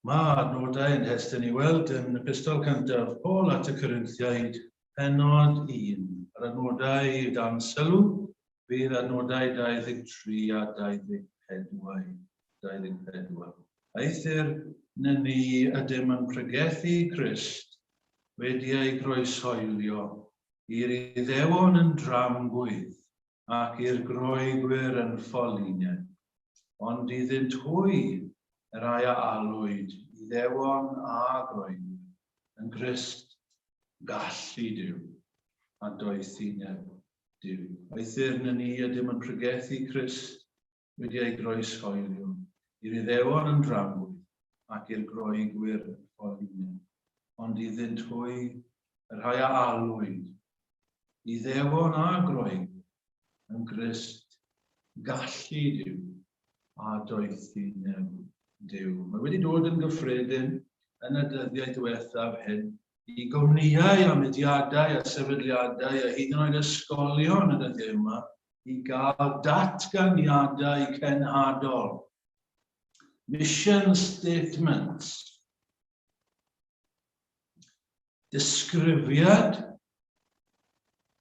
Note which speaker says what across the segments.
Speaker 1: Mae adnodau yn nhestun i weld yn Epistol cyntaf Paul at y Corinthiaid, pennod 1. Yr adnodau dan sylw fydd adnodau 23 a 24. 24. Eithr na ni ydym yn pregethu Crist wedi ei groeshoelio i'r Iddewon yn dramgwydd ac i'r Groegwyr yn ffolineb, ond iddynt hwy, y rhai a alwyd, Iddewon a Groegwyr, yn Nghrist, gallu Duw, a doethineb Duw. Eithr na ni ydym yn pregethu Crist wedi ei groeshoelio, i'r Iddewon yn dramgwydd, ac i'r Groegwyr yn ffolineb, ond iddynt hwy, y rhai a alwyd, Iddewon a Groegwyr, yn Grist, gallu Duw a doethineb Duw. Mae wedi dod yn gyffredin yn y dyddiau diwethaf hyn i gwmnïau a mudiadau a sefydliadau a hyd yn oed ysgolion y dyddiau yma i gael datganiadau cenhadol, mission statements, Disgrifiad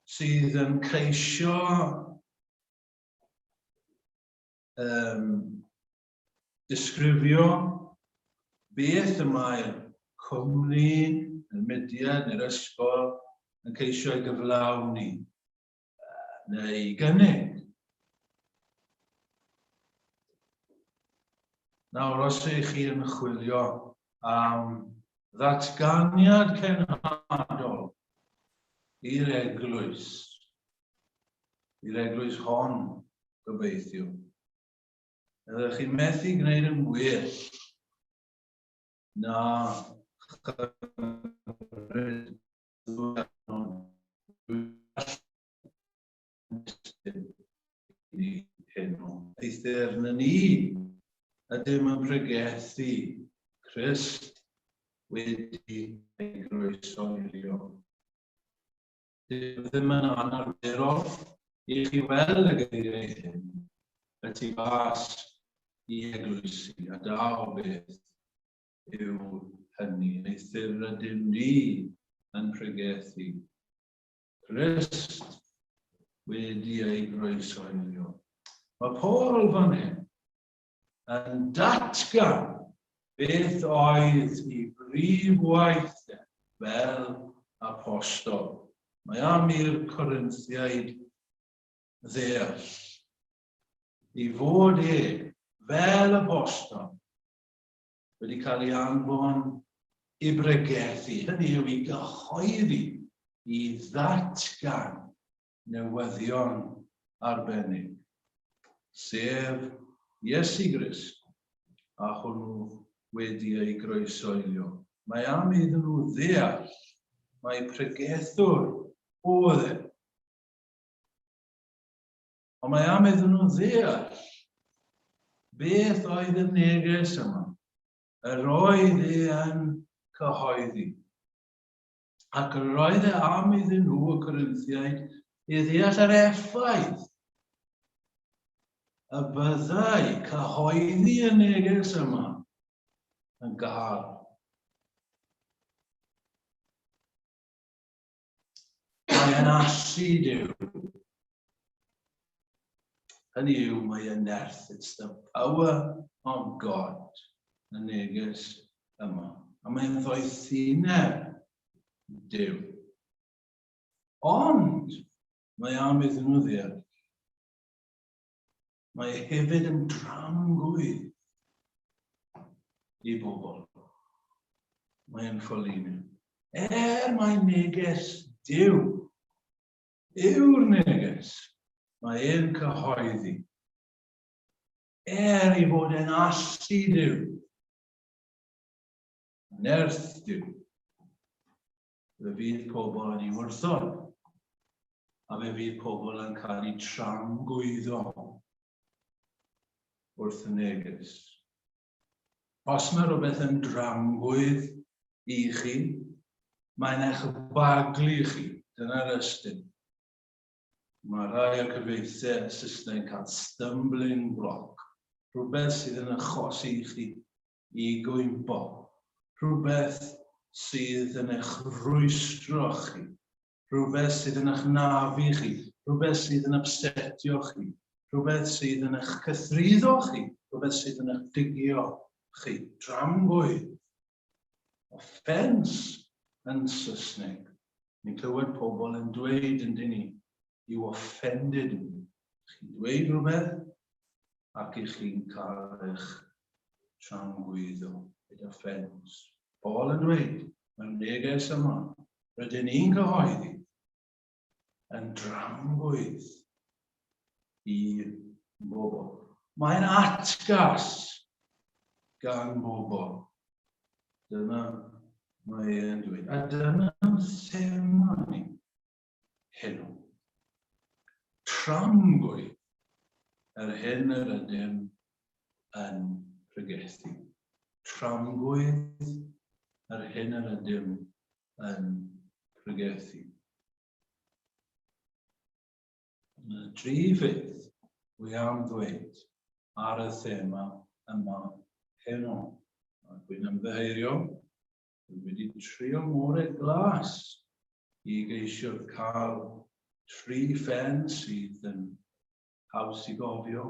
Speaker 1: sydd yn ceisio um, disgrifio beth y mae'r cwmni, y mudiad neu'r ysgol yn ceisio ei gyflawni neu gynnig. Nawr, os ych chi yn chwilio am ddatganiad cenhadol i'r eglwys, i'r eglwys hon, gobeithio, ydych chi'n methu gwneud yn well na chymryd Eithr na ni ydym yn pregethu Crist wedi ei groesoelio. Dyw ddim yn anarferol i chi weld y geiriau hyn y tu fas i eglwysi, a da o beth yw hynny. Eithr rydym ni yn pregethu Crist wedi ei groesoelio. Mae Paul fan hyn yn datgan beth oedd i brif waith e fel apostol. Mae am i'r Corinthiaid ddeall i fod e fel apostol wedi cael ei anfon i bregethu, hynny yw i gyhoeddi, i ddatgan newyddion arbennig, sef Iesu Grist, a hwnnw wedi ei groesoelio. Mae am iddyn nhw ddeall mai pregethwr oedd e. Ond mae am iddyn nhw ddeall beth oedd y neges yma. Yr oedd e yn cyhoeddi. Ac yr oedd e am iddyn nhw, y Corinthiaid, i ddeall yr effaith y byddai cyhoeddi y neges yma yn gael. Mae e'n allu Duw. Hynny yw, mae e'n nerth. It's the power of God. Y neges yma. A mae'n ddoethineb Duw. Ond, mae am iddyn nhw ddeall. Mae e hefyd yn dramgwydd i bobl. Mae'n ffolineb. Er mae neges Duw yw'r neges mae e'n cyhoeddi. Er ei fod e'n allu Duw, nerth Duw, fe fydd pobl yn ei wrthod, a fe fydd pobl yn cael eu tramgwyddo wrth y neges. Os mae rhywbeth yn dramgwydd i chi, mae'n eich baglu chi, dyna'r ystyn. Mae rhai o'r cyfieithiau Saesneg yn cael stumbling block, rhywbeth sydd yn achosi i chi i gwympo, rhywbeth sydd yn eich rwystro chi, rhywbeth sydd yn eich nafu chi, rhywbeth sydd yn upsetio chi, rhywbeth sydd yn eich cythruddo chi, rhywbeth sydd yn eich digio chi. Dramgwydd. Offence yn Saesneg. Ni'n clywed pobl yn dweud yn dyn ni, you offended me. Chi'n dweud rhywbeth ac i chi'n cael eich tramgwyddo. It offends. Paul yn dweud, mewn neges yma, rydyn ni'n cyhoeddi yn dramgwydd i bobl. Mae'n atgas gan bobl. Dyna mae e'n dweud. A dyna'n thema ni heno. Tramgwydd yr hyn yr ydym yn pregethu. Tramgwydd yr hyn yr ydym yn pregethu. Yna dri pheth wy am ddweud ar y thema yma heno. A dwi'n ymddiheurio, dwi wedi trio more glas i geisio cael tri phen sydd yn haws i gofio,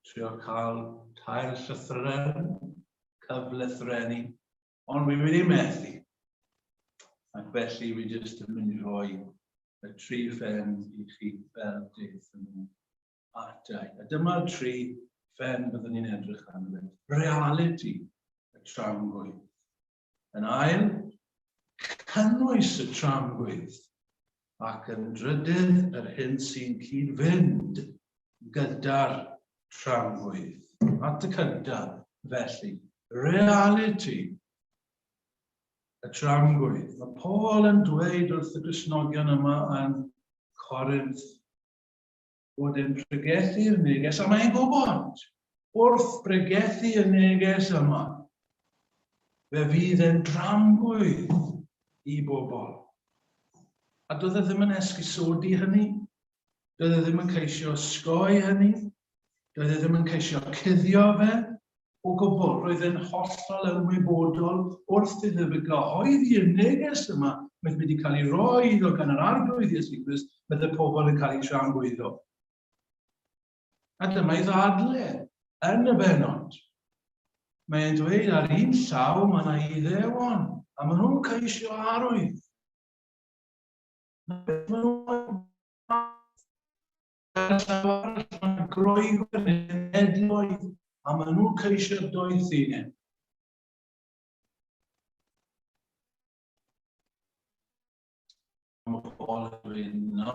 Speaker 1: trio cael tair llythyren, cyflythrennu, ond wi wedi methu. Ac felly wi jyst yn mynd i rhoi y tri phen i chi fel deuthon nhw atai. A dyma'r tri phen byddwn ni'n edrych arno. Realiti y tramgwydd. Yn ail, cynnwys y tramgwydd. Ac yn drydydd, yr hyn sy'n cyd-fynd gyda'r tramgwydd. At y cyntaf, felly, realiti y tramgwydd. Mae Paul yn dweud wrth y Cristnogion yma yn Corinth bod e'n pregethu'r neges, a mae'n gwybod, wrth bregethu y neges yma, fe fydd e'n dramgwydd i bobl. A doedd e ddim yn esgusodi hynny, doedd e ddim yn ceisio osgoi hynny, doedd e ddim yn ceisio cuddio fe, o gwbl. Roedd e'n hollol ymwybodol wrth iddo fe gyhoeddi y neges yma oedd wedi cael ei roi iddo gan yr Arglwydd Iesu Grist, bydde pobl yn cael eu tramgwyddo. A dyma ei ddadle yn y bennod. Mae'n dweud ar un llaw mae yna Iddewon, a maen nhw'n ceisio arwydd. Mae nhw'n Ar y llaw arall, mae Groegwyr yn edloedd a maen nhw'n ceisio doethineb. Mae Paul yn dweud, na,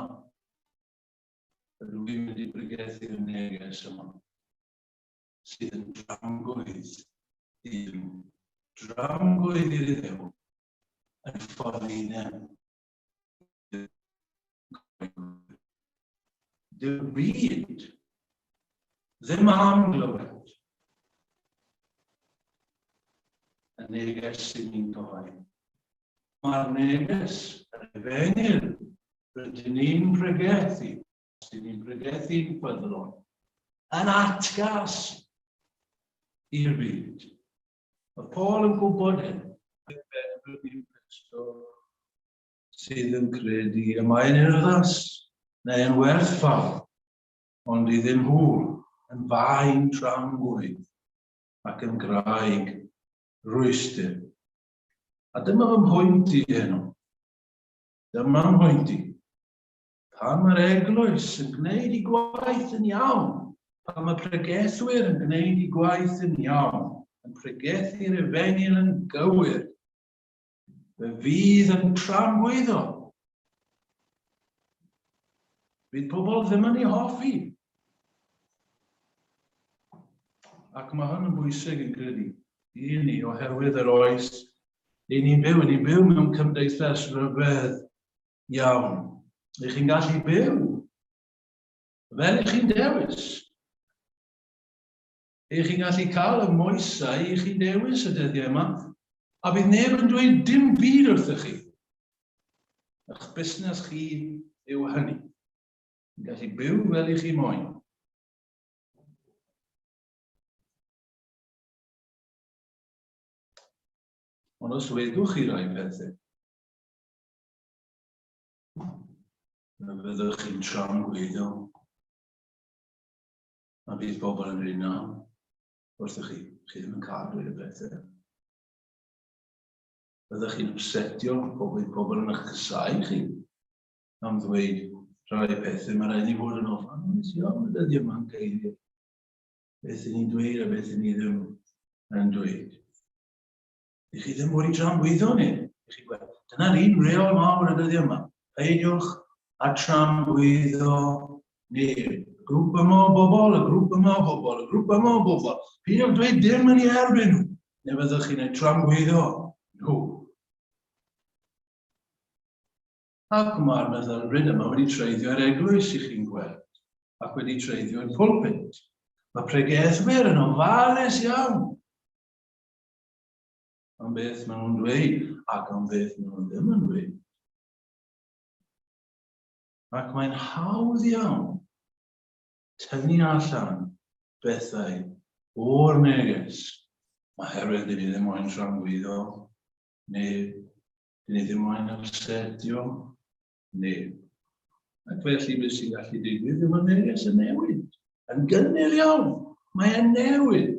Speaker 1: rydw i'n mynd i bregethu'r neges yma, sydd yn dramgwydd iddyn nhw. Dramgwydd i'r Iddew yn ffordd uneb. Dyw'r byd ddim am glywed y neges sy'n ni'n gyhoeddi. Mae'r neges, yr efengyl, rydyn ni'n pregethu, sy'n ni'n pregethu'n ffyddlon, yn atgas i'r byd. Mae Paul yn gwybod hyn. Sydd yn credu y mae'n urddas neu yn werthfawr, ond iddyn nhw yn faen tramgwydd ac yn graig rwystr. A dyma fy mhwynt i heno. Dyma mhwynt i. Pan mae'r eglwys yn gwneud ei gwaith yn iawn, pan mae pregethwyr yn gwneud ei gwaith yn iawn, yn pregethu'r efengyl yn gywir, Fe fydd yn tramgwyddo. Bydd pobl ddim yn ei hoffi. Ac mae hwn yn bwysig yn credu i ni oherwydd yr oes i ni'n byw. Ni'n byw mewn cymdeithas rhyfedd iawn. Ych chi'n gallu byw fel ych chi'n dewis. Ych chi'n gallu cael y moesau i chi dewis y dyddiau yma, a bydd neb yn dweud dim byd wrthych chi. Eich busnes chi yw hynny. Chi'n gallu byw fel i chi moyn. Ond os wedwch chi rai pethau, na fyddwch chi'n tramgwyddo. A bydd pobl yn dweud na wrthych chi, chi ddim yn cael dweud y pethau. Byddwch chi'n upsetio pobl, pobl yn eich cysau chi am ddweud rhai pethau. Mae rhaid ni fod yn ofalus iawn y dyddiau yma'n geiriau. Beth ydyn ni'n dweud a beth ydyn ni ddim yn dweud. I chi ddim wedi tramgwyddo ni. I chi gweld. Dyna'r un reol mawr y dyddiau yma. Peidiwch a tramgwyddo neb. Y grŵp yma o bobl, y grŵp yma o bobl, y grŵp yma o bobl. Peidiwch dweud dim yn ei erbyn nhw. Neu fyddwch chi'n eu tramgwyddo nhw. Ac mae'r meddylfryd yma wedi treiddio i'r eglwys i chi'n gweld, ac wedi treiddio i'r pulpit. Mae pregethwyr yn ofalus iawn am beth maen nhw'n dweud ac am beth maen nhw ddim yn dweud. Ac mae'n hawdd iawn tynnu allan bethau o'r neges oherwydd dyn ni ddim moyn tramgwyddo neu dyn ni ddim moyn upsetio neb. Ac felly beth sy'n gallu digwydd yw mae'r neges yn newid. Yn gynnil iawn, mae'n newid.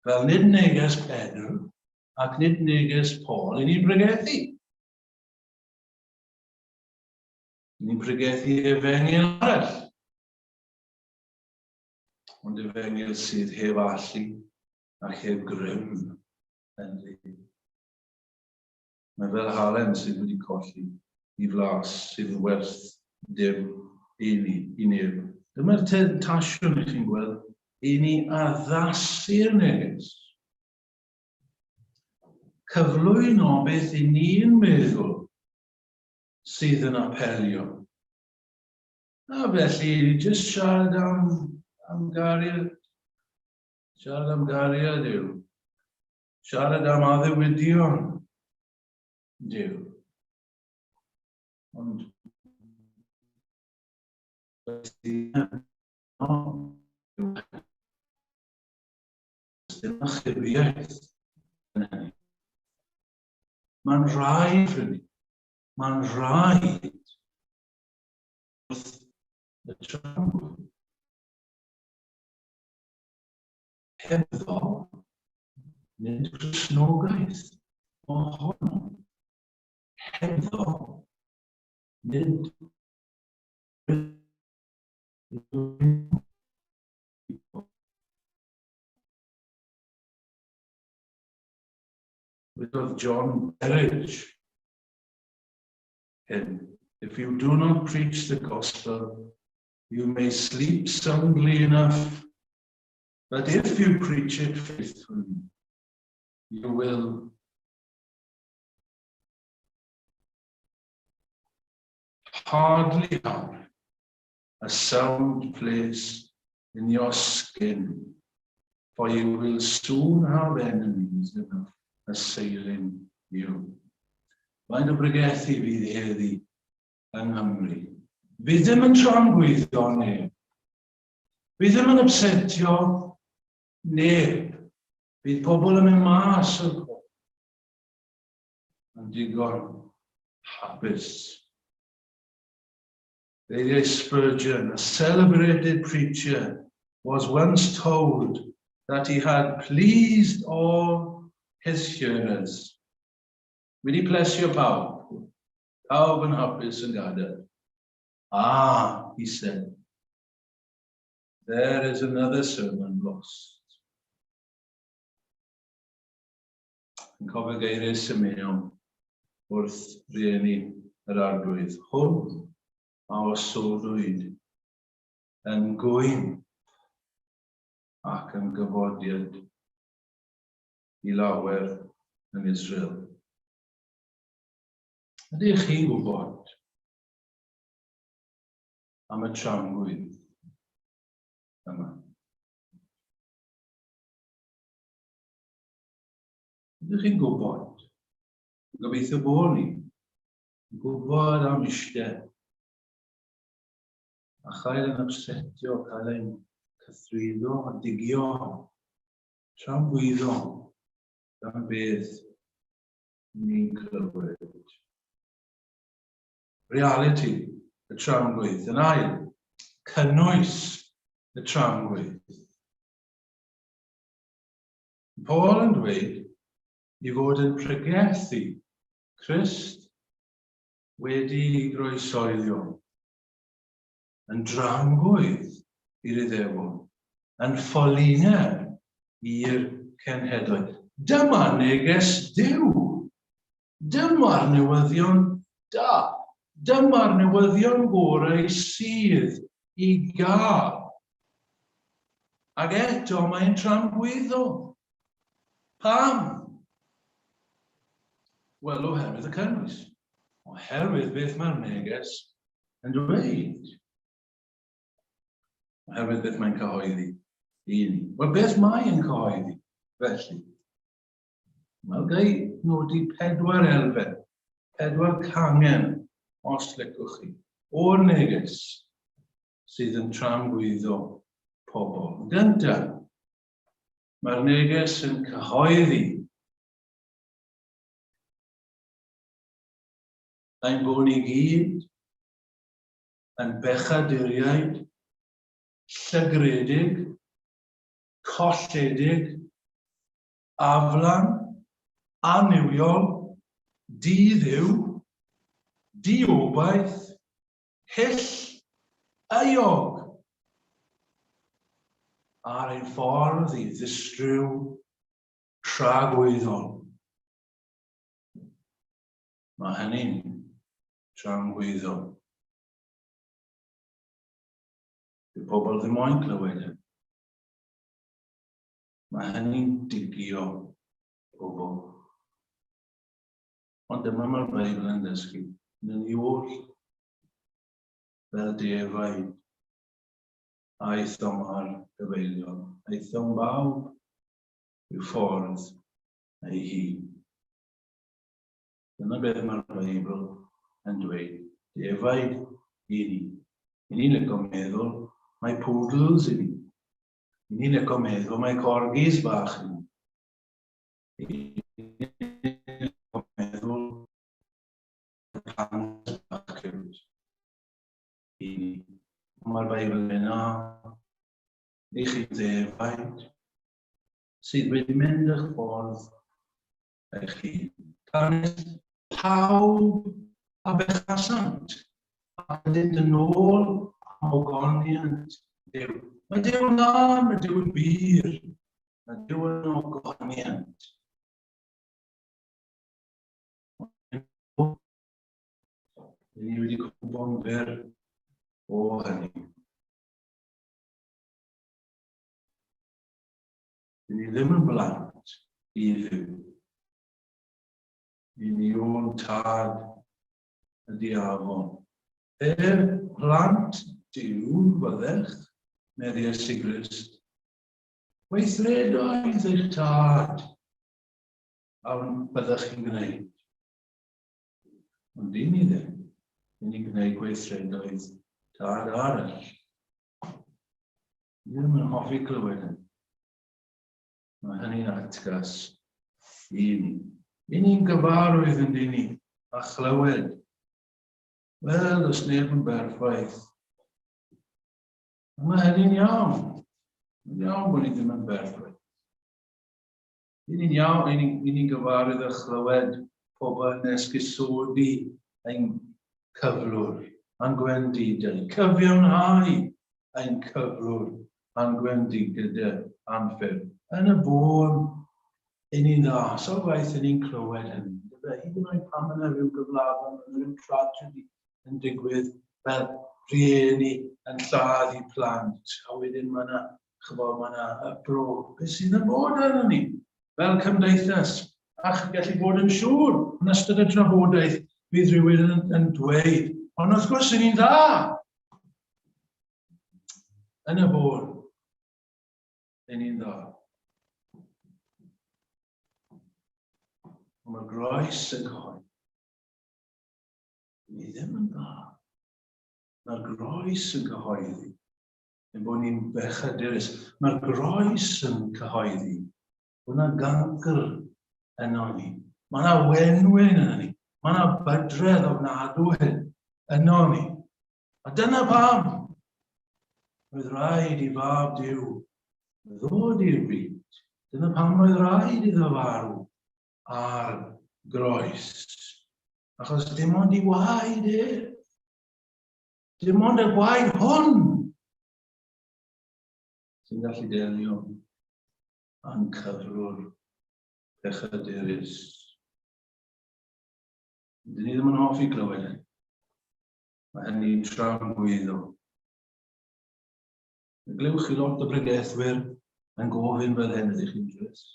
Speaker 1: Fel nid neges Pedr ac nid neges Paul i ni'n pregethu. Ni'n pregethu efengyl arall. Ond efengyl sydd heb allu ac heb grym ynddi. Mae fel halen sydd wedi colli i flas sydd yn werth dim i ni, i neb. Dyma'r temtasiwn i chi'n gweld, i ni addasu'r neges. Cyflwyno beth i ni'n meddwl sydd yn apelio. A felly, jyst siarad am, am gariad. Siarad am gariad yw. Siarad am addewidion Duw. Ond dim achubiaeth yn hynny. Mae'n rhaid, ffrindiau, mae'n rhaid wrth y tramgwydd. Hebddo, nid Cristnogaeth ohono. Hebddo, nid Wedodd John Berridge hyn, If you do not preach the gospel, you may sleep soundly enough But if you preach it faithfully, you will hardly have a sound place in your skin, for you will soon have enemies enough assailing you. Mae'n y bregethu fydd heddi yng Nghymru. Fydd ddim yn tramgwyddo neb. Fydd ddim yn upsetio neb. Bydd pobl yn mynd mas o'r cwm yn digon hapus. Geiriau Spurgeon, a celebrated preacher, was once told that he had pleased all his hearers. Wedi plesio pawb. Pawb yn hapus yn gadael. Ah, he said, there is another sermon lost. Yn cofio geiriau Simeon wrth rieni yr arglwydd. Hwn a osodwyd yn gwyn ac yn gyfodiad i lawer yn Israel. Ydych chi'n gwybod am y tramgwydd yma? Ydych chi'n gwybod? Gobeithio bod ni yn gwybod am eistedd a chael ein upsetio, cael ein cythruddo a digio. Tramgwyddo gan beth ni'n clywed. Reality y tramgwydd. Yn ail, cynnwys y tramgwydd. Paul yn dweud i fod yn pregethu Crist wedi groesoelio, yn dramgwydd i'r Iddewon, yn ffolineb i'r cenhedloedd. Dyma neges Duw! Dyma'r newyddion da! Dyma'r newyddion gorau sydd i gael. Ac eto mae'n tramgwyddo. Pam? Wel, oherwydd y cynnwys. Oherwydd beth mae'r neges yn dweud. Oherwydd beth mae'n cyhoeddi i ni. Wel, beth mae'n cyhoeddi, felly? Wel, gai nodi pedwar elfen, pedwar cangen, os licwch chi, o'r neges sydd yn tramgwyddo pobl. Yn gyntaf, mae'r neges yn cyhoeddi ein bod ni gyd yn bechaduriaid llygredig, colledig, aflan, annuwiol, di-dduw, diobaith, hyll, euog, ar ein ffordd i ddistryw tragwyddol. Mae hynny'n tramgwyddol. Dyw pobl ddim moyn clywed hyn. Mae hynny'n digio pobl. Ond dyma mae'r Beibl yn dysgu. Yn ni oll fel defaid aethom ar gyfeilion. Aethom bawb i'w ffordd ei hun. Dyna beth mae'r Beibl yn dweud. Defaid i ni. I ni'n licio meddwl mae poodles i ni. I ni'n licio meddwl mae corgis bach i ni. I ni'n licio meddwl pandas bach cute i ni. Mae'r Beibl yn na, i chi ddefaid sydd wedi mynd eich ffordd eich hun. Canys pawb a bechasant, a ydynt yn ôl am ogoniant Duw. Mae Duw yn lân, mae Duw yn bur, mae Duw yn ogoniant. Ni wedi cwmpo'n fyr o hynny. Dyn ni ddim yn blant i Dduw. I ni o'n tad y diafol. Er plant Duw fyddech, medd Iesu Grist, weithredoedd eich tad a byddech chi'n gwneud. Ond dyn ni ddim. Dyn ni'n gwneud gweithredoedd tad arall. Ni ddim yn hoffi clywed hynny. Mae hynny'n atgas i ni. I ni'n gyfarwydd yn dyn ni a chlywed. Wel, does neb yn berffaith. Mae hynny'n iawn. Mae'n iawn bod ni ddim yn berffaith. I ni'n iawn, i ni'n ni gyfarwydd â chlywed pobl yn esgusodi ein cyflwr, a'n gwendidau, cyfiawnhau ein cyflwr a'n gwendidau a'n ffyrdd. Yn y bôn, i ni'n dda, sawl gwaith i ni'n clywed hynny. Hyd yn oed pan mae yna rhyw gyflafan, mae yna rhyw tragedy yn digwydd fel rhieni yn lladd i plant, a wedyn mae yna Ch'mod, mae yna bro. Beth sydd yn bod arno ni fel cymdeithas? A chi'n gallu bod yn siŵr yn ystod y drafodaeth bydd rhywun yn, yn dweud, ond wrth gwrs, yn ni'n dda! Yn y bôn, yn ni'n dda. Ond mae'r groes yn cyhoeddi. Ni ddim yn dda. Mae'r groes yn cyhoeddi ein bod ni'n bechadurus. Mae'r groes yn cyhoeddi Bod yna gancr yno ni. Mae yna wenwyn yno ni. Mae yna bydredd ofnadw hyn yno ni. A dyna pam roedd rhaid i fab Duw ddod i'r byd. Dyna pam roedd rhaid iddo farw ar groes. Achos dim ond i waed e. Dim ond y gwaed hwn sy'n gallu delio â'n cyflwr pechadurus. Dyn ni ddim yn hoffi clywed hyn. Mae hynny'n tramgwyddo. Glywch chi lot o bregethwyr yn gofyn fel hyn, ydych chi'n drist?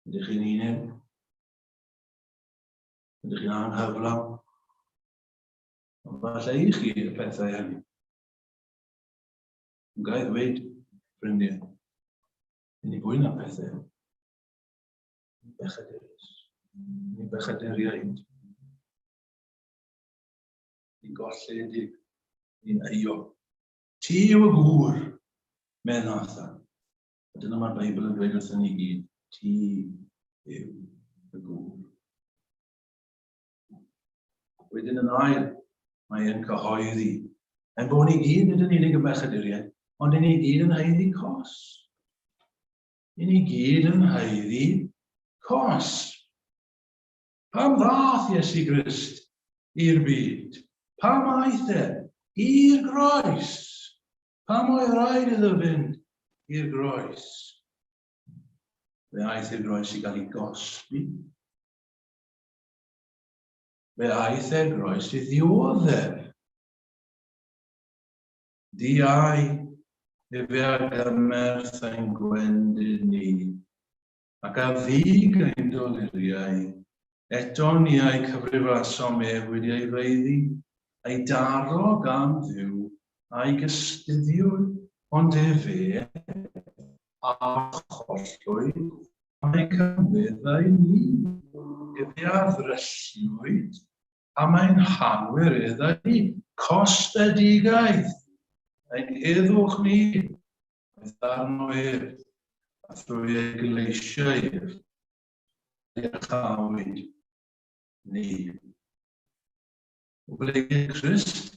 Speaker 1: Ydych chi'n unig? Ydych chi'n anghyflawn? Ond falle i chi y pethau hynny. Yn gael ddweud, ffrindiau, i ni fwy na pethau. Ni bechadurus. Ni bechaduriaid. Ni'n golledig. Ni'n euog. Ti yw y gŵr, medd Nathan. A dyna mae'r Beibl yn dweud wrthyn ni gyd. Ti yw y gŵr. Wedyn yn ail, mae e'n cyhoeddi. Ein bod ni gyd nid yn unig yn bechaduriaid, ond i ni gyd yn haeddu cos. I ni gyd yn haeddu cos. Pam ddath Iesu Grist i'r byd? Pam aeth e i'r groes? Pam oedd rhaid iddo fynd i'r groes? Fe aeth i'r groes i gael ei gosbi. Fe aeth e'r groes i ddioddef. Diau, efe a gymerth ein gwendid ni, ac a ddug ein doluriau, eto ni a'i cyfrifasom ef wedi ei faeddu, a'i daro gan Dduw, a'i gystuddiwyd, ond efe a chollwyd am ei cyfeddau ni. Efe a ddrylliwyd am ein hanwireddau ni. Costedigaeth, ein heddwch ni, aeth arno ef, a thrwy ei gleisiau ef, iachawyd ni. O blegid Crist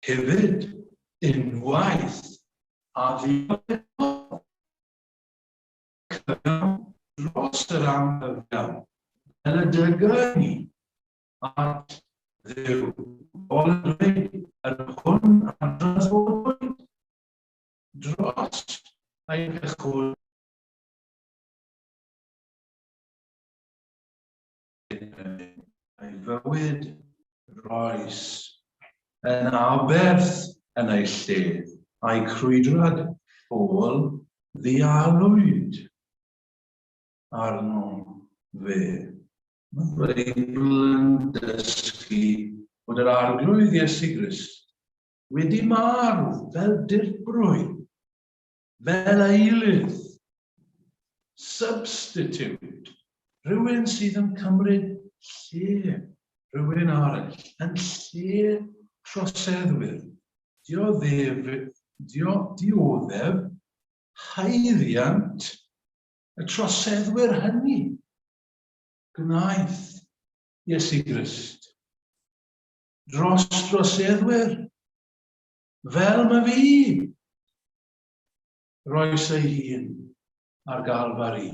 Speaker 1: hefyd unwaith a ddioddefodd cyfiawn dros yr anghyfiawn, fel y dygai ni at Dduw. Paul yn dweud, yr hwn a draddodwyd dros ei pechod ei fywyd roes yn aberth yn ei lle, a'i crwydrad ffôl ddialwyd arno fe. Mae'r Beibl yn dysgu bod yr Arglwydd Iesu Grist wedi marw fel dirprwy, fel eilydd, substitute, rhywun sydd yn cymryd lle rhywun arall, yn lle troseddwyr, dioddef, dio, dioddef haeddiant y troseddwyr hynny gwnaeth Iesu Grist dros droseddwyr fel mae fi roes ei hun ar Galfari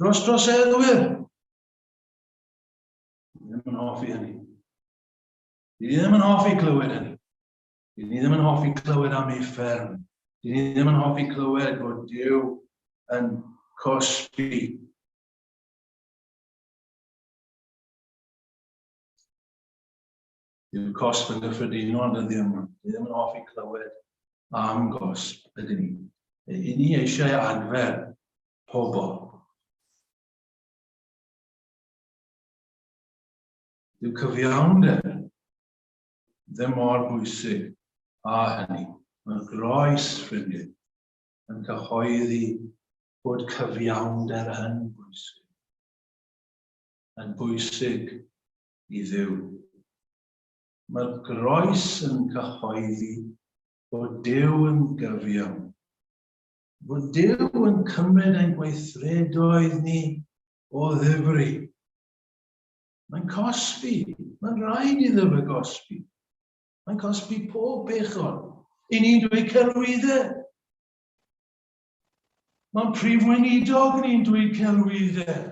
Speaker 1: dros droseddwyr. Dwi ddim yn hoffi hynny. Dwi ddim yn hoffi clywed hynny. Dyn ni ddim yn hoffi clywed am uffern. Dyn ni ddim yn hoffi clywed bod Duw yn cosbi. Dyw cosb yn gyffredinol yn dyddiau yma. Dyn ni ddim yn hoffi clywed am gosb, ydyn ni. I ni eisiau adfer pobl. Dyw cyfiawnder ddim mor bwysig â hynny. Mae'r groes, ffrindiau, yn cyhoeddi bod cyfiawnder yn bwysig. Yn bwysig i Dduw. Mae'r groes yn cyhoeddi bod Duw yn gyfiawn. Fod Duw yn cymryd ein gweithredoedd ni o ddifri. Mae'n cosbi. Mae'n rhaid iddo fe gosbi. Mae'n cosbi pob bechod. I ni'n dweud celwyddau. Mae'n prif weinidog ni'n dweud celwyddau.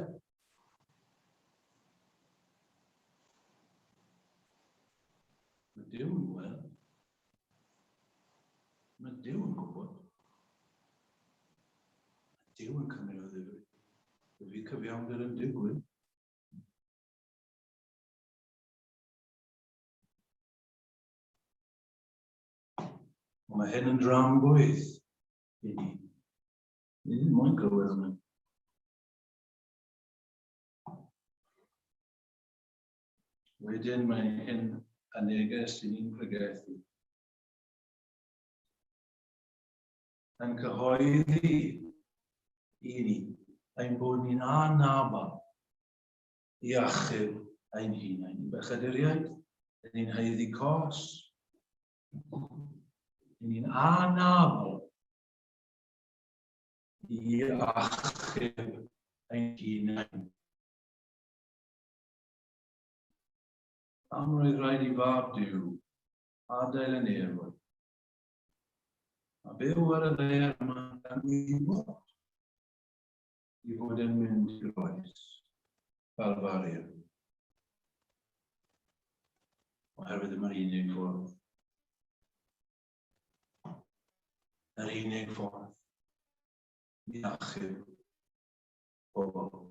Speaker 1: Mae Duw yn gweld. Mae Duw yn gwybod. Mae Duw yn cymryd o ddifri. Fe fydd cyfiawnder yn digwydd. Ond mae hyn yn dramgwydd i ni. Ni ddim moyn clywed hwnna. Wedyn mae hyn y neges i ni'n pregethu. Yn cyhoeddi i ni ein bod ni'n anabl i achub ein hunain. Ni'n bechaduriaid, ni'n haeddu cos, ni'n anabl i achub ein hunain. Pam roedd rhaid i fab Duw adael y nefoedd a byw ar y ddaear yma gan wybod i fod yn mynd i groes Calfaria? Oherwydd dyma'r unig ffordd. Yr unig ffordd i achub bobl.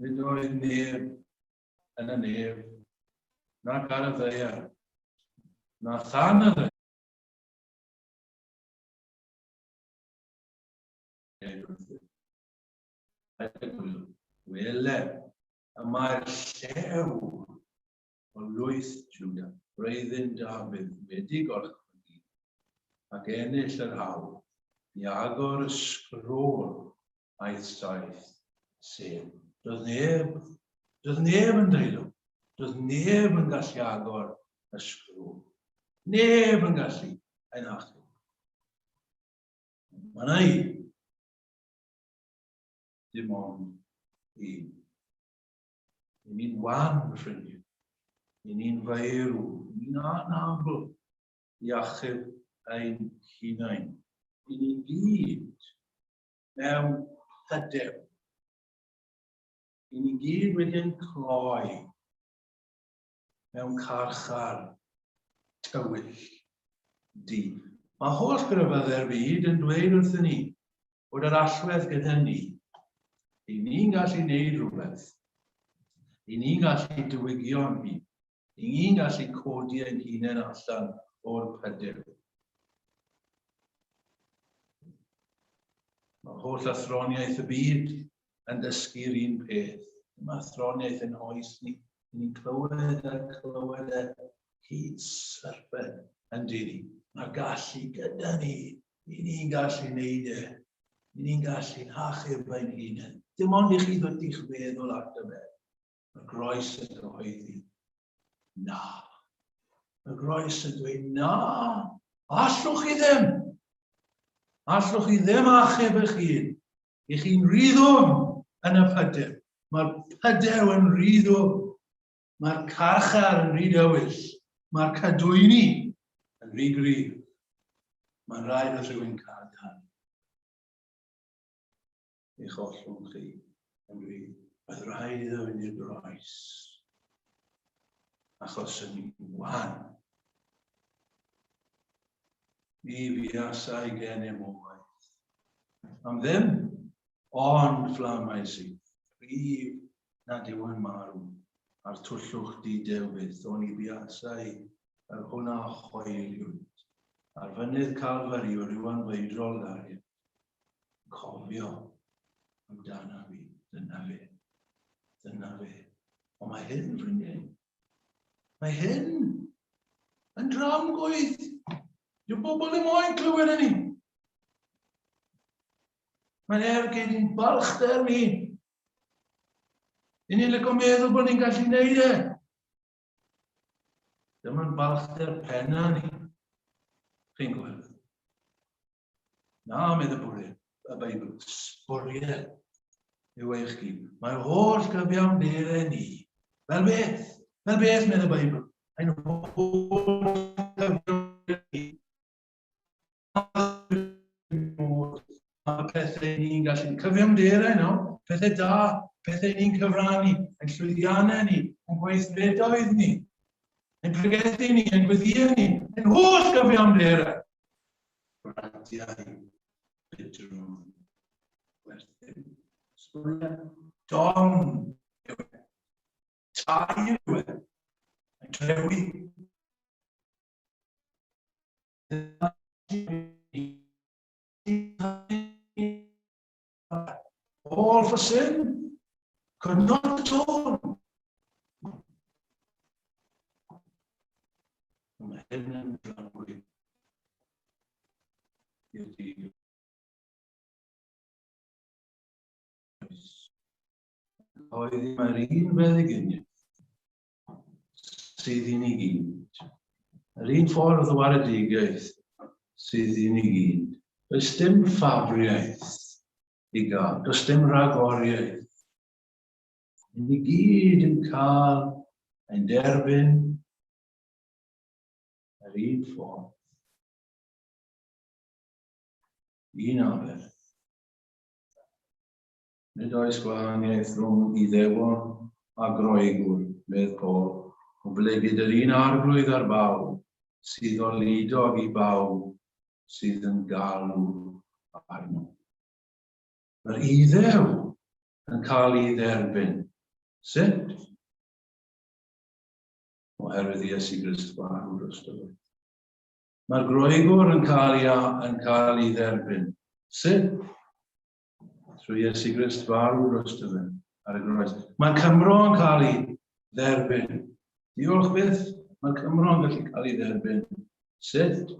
Speaker 1: Nid oedd neb yn y nef, nac ar y ddaear, na than y ddaear. Wele, y mae'r llew o lwyth Juda, gwreiddyn Dafydd, wedi gorchfygu ac ennill yr hawl i agor y sgrôl aeth saeth sef. Doedd neb, doedd neb yn deilwng, doedd neb yn gallu agor y sgrôl. Neb yn gallu ein achub. Mae yna un. Dim ond un. I ni'n wan, ffrindiau. I ni'n feirw. I ni'n anabl i achub ein hunain. I ni gyd mewn hydew. I ni gyd wedi ein cloi mewn carchar tywyll du. Mae holl grefyddau'r byd yn dweud wrthyn ni bod yr allwedd gyda ni. I ni'n gallu neud rhywbeth. I ni'n gallu diwygio'n hun. I ni'n gallu codi ein hunain allan o'r pydew. Mae holl athroniaeth y byd yn dysgu'r un peth. Mae athroniaeth yn oes ni. Ni'n clywed a clywed e hyd syrpen yn dyn ni. Mae'r gallu gyda ni. I ni'n gallu neud e. I ni'n gallu'n hachub ein hunain. Dim ond i chi ddod i'ch feddwl ato fe. Mae'r groes yn cyhoeddi. Na. Mae'r groes yn dweud na. Allwch chi ddim. Allwch chi ddim achub eich hun. I chi'n rhy ddwfn yn y pydew. Mae'r pydew yn rhy ddwfn. Mae'r carchar yn rhy dywyll. Mae'r cadwyni yn rhy gryf. Mae'n rhaid wrth rhywun cael dan. Eich ollwng chi yn rhydd. Oedd rhaid iddo fynd i'r groes. Achos yn wan. Mi fuasai gennym obaith. Am ddim, ond fflamau sydd. Prif nad yw yn marw, a'r twllwch didew byth, oni buasai yr hwn a hoeliwyd. Ar fynydd Calfari o ryw anfeidrol gariad. Cofio amdana fi, dyna fe. Dyna fe. Ond mae hyn, ffrindiau, mae hyn yn dramgwydd. Dyw bobl ddim moyn clywed hynny. Mae'n ergyd i'n balchder ni. I ni'n licio meddwl bod ni'n gallu neud e. Dyma'n balchder penna ni. Chi'n gweld. Na, medd y bwriad, y Beibl, sbwriel yw eich gyd. Mae'r holl gyfiawnderau ni. Fel beth? Fel beth, medd y Beibl? Ein holl gyfiawnderau ni. Mae pethau ni'n gallu cyfiawnderau no, pethau da, pethau ni'n cyfrannu, ein llwyddiannau ni, ein gweithredoedd ni, ein pregethu ni, ein gweddiau ni, ein holl gyfiawnderau. Bratiau, budrwn, gwerthin, sbwriel, dom yw e, tai yw e, mae'n drewi. All for sin could not atone. Mae hyn yn dramwy i'r dyn. Oedd mae'r un feddyginiaeth sydd i ni gyd. Yr un ffordd o waredigaeth sydd i ni gyd. Does dim ffafriaeth i gael, does dim rhagoriaeth. Ni gyd yn cael ein derbyn yr un ffordd. Un aberth. Nid oes gwahaniaeth rhwng Iddewon a Groegwr, medd Paul, oblegid yr un Arglwydd ar bawb, sydd oludog i bawb sydd yn galw arno. Mae'r Iddew yn cael ei dderbyn. Sut? Oherwydd Iesu Grist farw drosto fe. Mae'r Groegwr yn cael ei, yn cael ei dderbyn. Sut? Trwy Iesu Grist farw drosto fe ar y groes. Mae Cymro yn cael ei dderbyn. Diolch byth, mae Cymro yn gallu cael ei dderbyn. Sut?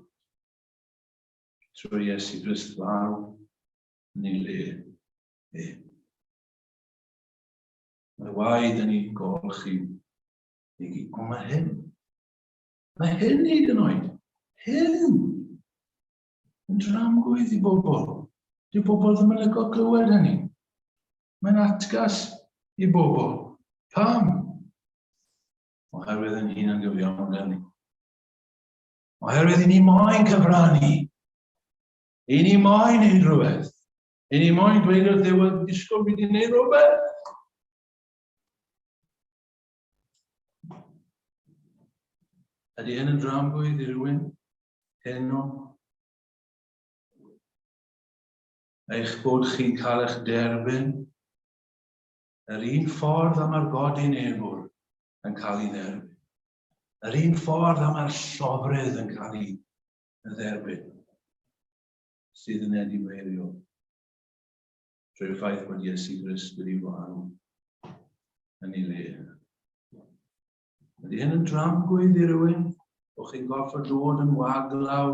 Speaker 1: Trwy Iesu Grist farw yn ei le e. Mae waed yn ei golchi i gyd. Ond mae hyn, mae hyn hyd yn oed, hyn yn dramgwydd i bobl. Dyw bobl ddim yn licio clywed hynny. Mae'n atgas i bobl. Pam? Oherwydd yn hunan gyfiawnder ni. Oherwydd i ni moyn cyfrannu. I ni moyn neud rhywbeth. I ni moyn dweud wrth Dduw, disgwyl fi wedi gwneud rhywbeth. Ydy hyn yn dramgwydd i rywun? Heno? Eich bod chi'n cael eich derbyn yr un ffordd am mae'r godinebwr yn cael ei dderbyn. Yr un ffordd am mae'r llofrydd yn cael ei dderbyn sydd yn edifeirio trwy'r ffaith bod Iesu Grist wedi farw yn ei le. Ydy hyn yn dramgwydd i rywun? O'ch chi'n gorfod dod yn waglaw?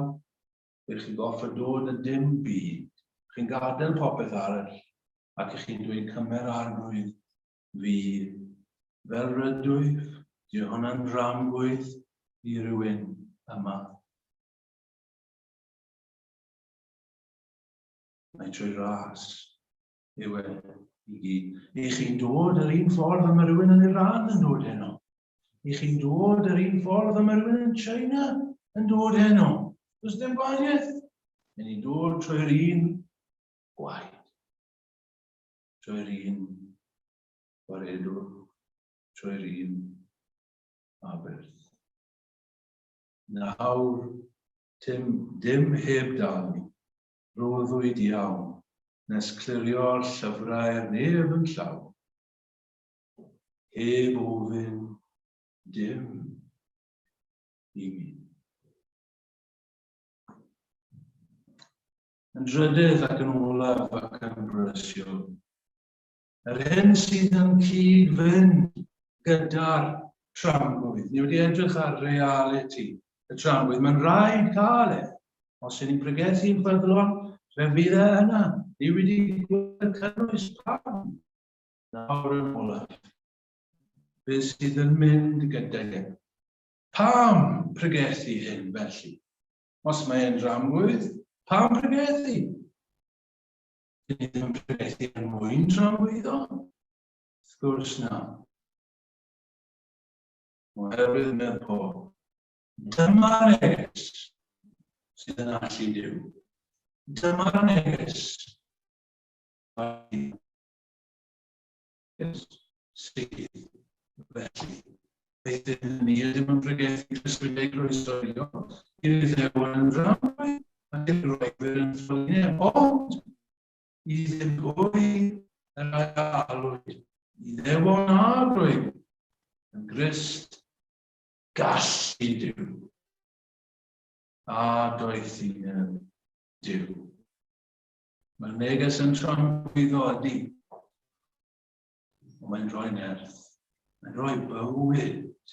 Speaker 1: Ych chi'n gorfod dod yn dim byd? Chi'n gadael popeth arall ac ych chi'n dweud cymer arglwydd fi fel rydwyf? Ydy hwnna'n dramgwydd i rywun yma? Mae trwy ras yw e i gyd. I chi'n dod yr un ffordd a mae rhywun yn Iran yn dod heno. I chi'n dod yr un ffordd a mae rhywun yn China yn dod heno. Does dim gwahaniaeth. Mae ni'n dod trwy'r un gwaed. Trwy'r un gwaredwr. Trwy'r un aberth. Nawr, tim, dim heb dalu. Roddwyd iawn, nes clirio'r llyfrau'r nef yn llawn. Heb ofyn dim i mi. Yn drydydd ac yn olaf ac yn brysio, yr hyn sydd yn cyd-fynd gyda'r tramgwydd. Ni wedi edrych ar realiti y tramgwydd. Mae'n rhaid cael e. Os ydyn ni'n pregethu'n ffyddlon, fe fydd e yna. Ni wedi gweld y cynnwys pam nawr yn olaf. Beth sydd yn mynd gydag e? Pam pregethu hyn felly? Os mae e'n dramgwydd, pam pregethu? Dyn ni ddim yn pregethu er mwyn tramgwyddo? Wrth gwrs na. Oherwydd medd Paul, dyma'r neges sydd yn allu Duw. Dyma'r neges sydd felly. Beth ydyn ni ydym yn pregethu Crist wedi ei groeshoelio i'r Iddewon yn dramwy ac i'r Groegwyr yn ffolineb, ond iddyn hwy y rhai a alwyd, Iddewon a Groegwyr, yn Grist gallu Duw a doethineb Duw. Mae'r neges yn tramgwyddo ydy, ond mae'n rhoi nerth, mae'n rhoi bywyd.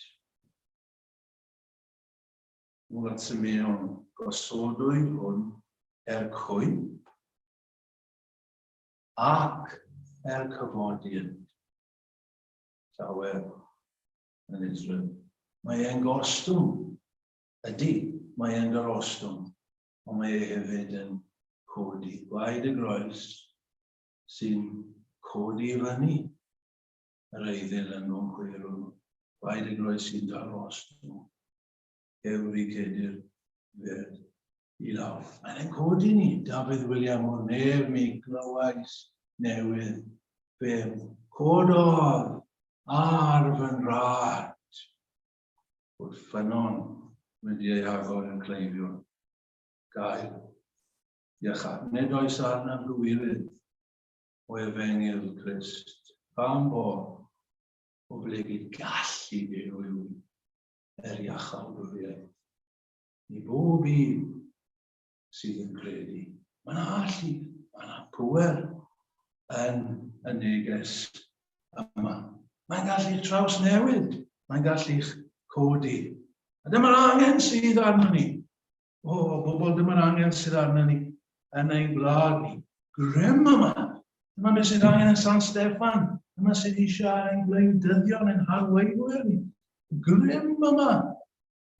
Speaker 1: Nôl at Simeon, gosodwyd hwn er cwymp ac er cyfodiad llawer yn Israel. Mae e'n gostwng, ydy, mae e'n garostwng, ond mae e hefyd yn codi. Gwaed y groes sy'n codi i fyny yr eiddil yn nhw'n chwyrw. Gwaed y groes sy'n darostwng. Ewri cedir fer i lawr. Mae'n ein codi ni, Dafydd William o'r nef mi glywais newydd fe'm cododd ar fy nrad. Bod ffynnon wedi ei agor yn cleifion gael iachâd. Nid oes arnaf gywilydd o efengyl Crist. Pam bo oblegid gallu Duw yw er iachawdwriaeth i bob un sydd yn credu. Mae yna allu, mae yna pŵer yn y neges yma. Mae'n gallu trawsnewid, mae'n gallu'ch codi. A dyma'r angen sydd arno ni. O, bobl, dyma'r angen sydd arno ni yn ein gwlad ni. Grym yma. Dyma beth sydd angen yn San Steffan. Dyma sydd eisiau ar ein gwleidyddion, ein harweinwyr ni. Grym yma.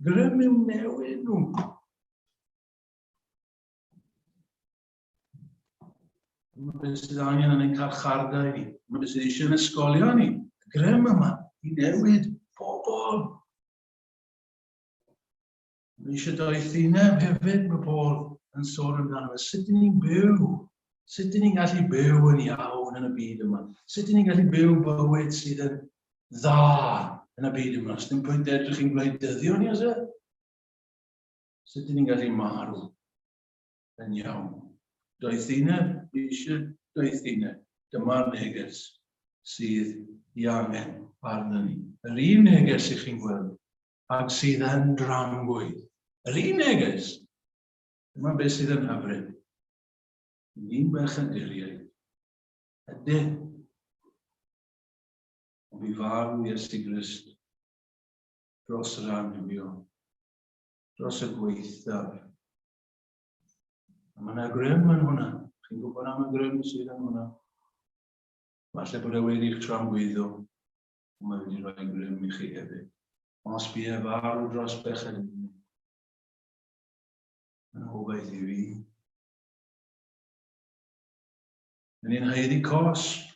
Speaker 1: Grym i'w newid nhw. Dyma beth sydd angen yn ein carchardau ni. Dyma beth sydd eisiau yn ysgolion ni. Y grym yma i newid pobl. Mae eisiau doethineb hefyd, mae Paul yn sôn amdano fe. Sut ydyn ni'n byw? Sut ydyn ni'n gallu byw yn iawn yn y byd yma? Sut ydyn ni'n gallu byw bywyd sydd yn dda yn y byd yma? Sut dim pwynt edrych i'n gwleidyddion ni, oes e? Sut ydyn ni'n gallu marw yn iawn? Doethineb, fi eisiau doethineb. Dyma'r neges sydd i angen arno ni. Yr un neges i chi'n gweld ag sydd yn dramgwydd. Yr un neges. Dyma beth sydd yn hyfryd. Ni'n bechaduriaid. Ydyn. Ond fi farw Iesu Grist dros yr annuwiol, dros y gweithaf. A mae yna grym yn hwnna. Chi'n gwybod am y grym sydd yn hwnna? Falle bod e wedi'ch tramgwyddo, ond mae wedi rhoi grym i chi hefyd. Os bu e farw dros bechad, yn obaith i fi. Yn ni'n haeddu cosb,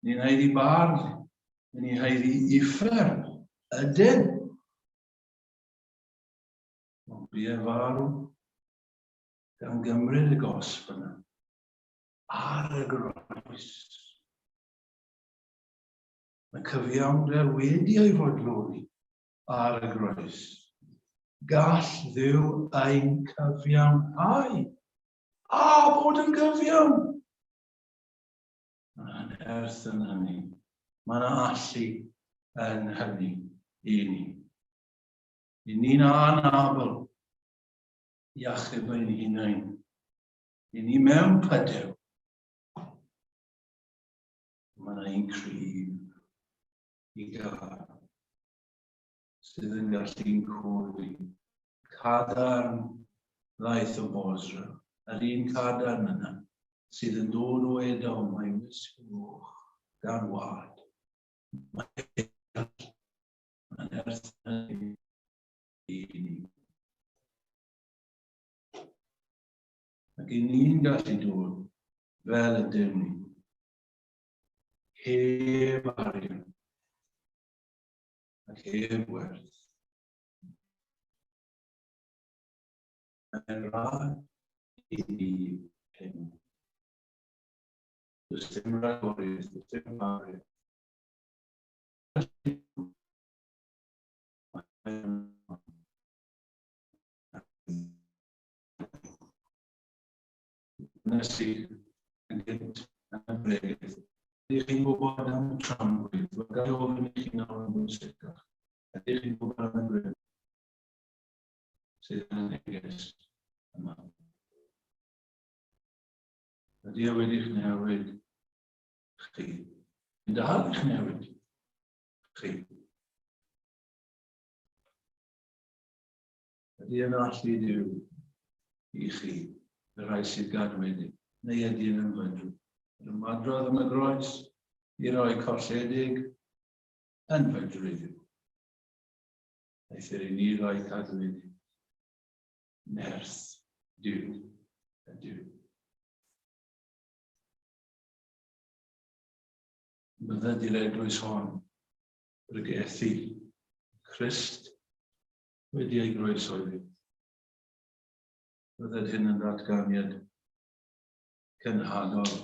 Speaker 1: ni'n haeddu barn, yn ni'n haeddu uffern, ydyn. Ond bu e farw gan gymryd y gosb yna ar y groes. Mae cyfiawnder wedi ei fodloni ar y groes. Gall Dduw ein cyfiawnhau a bod yn gyfiawn. Mae yna nerth yn hynny. Mae yna allu yn hynny i ni. I ni'n anabl i achub ein hunain. I ni mewn pydew. Mae yna un cryf i gael sydd yn gallu'n codi. Cadarn ddaeth o Bosra, yr un cadarn yna. sydd yn dod o Edom, mae wisg goch gan wad. Mae nerth i ni. Ac i ni'n gallu dod fel ydym ni, heb arian ac heb werth. Mae'n rhad i ni hyn. Does dim rhagoriaeth, does dim arian. Nes i yn gynt yn y bregeth. Ydych chi'n gwybod am y tramgwydd? Wel, gael ofyn i chi nawr yn bwysicach. Ydych chi'n gwybod am y grym sydd yn y neges yma? Ydy e wedi'ch newid chi? Yn dal i'ch newid chi? Ydy e'n allu Duw i chi, y rhai sydd gadwedig, neu ydy e'n ymfydrw? Yr ymadrodd am y groes i roi colledig yn fydrw i Dduw. Eithr i ni roi cadwedig nerth Duw ydyw. Bydded i'r eglwys hon bregethu Crist wedi ei groeshoelio. Bydded hyn yn ddatganiad cenhadol.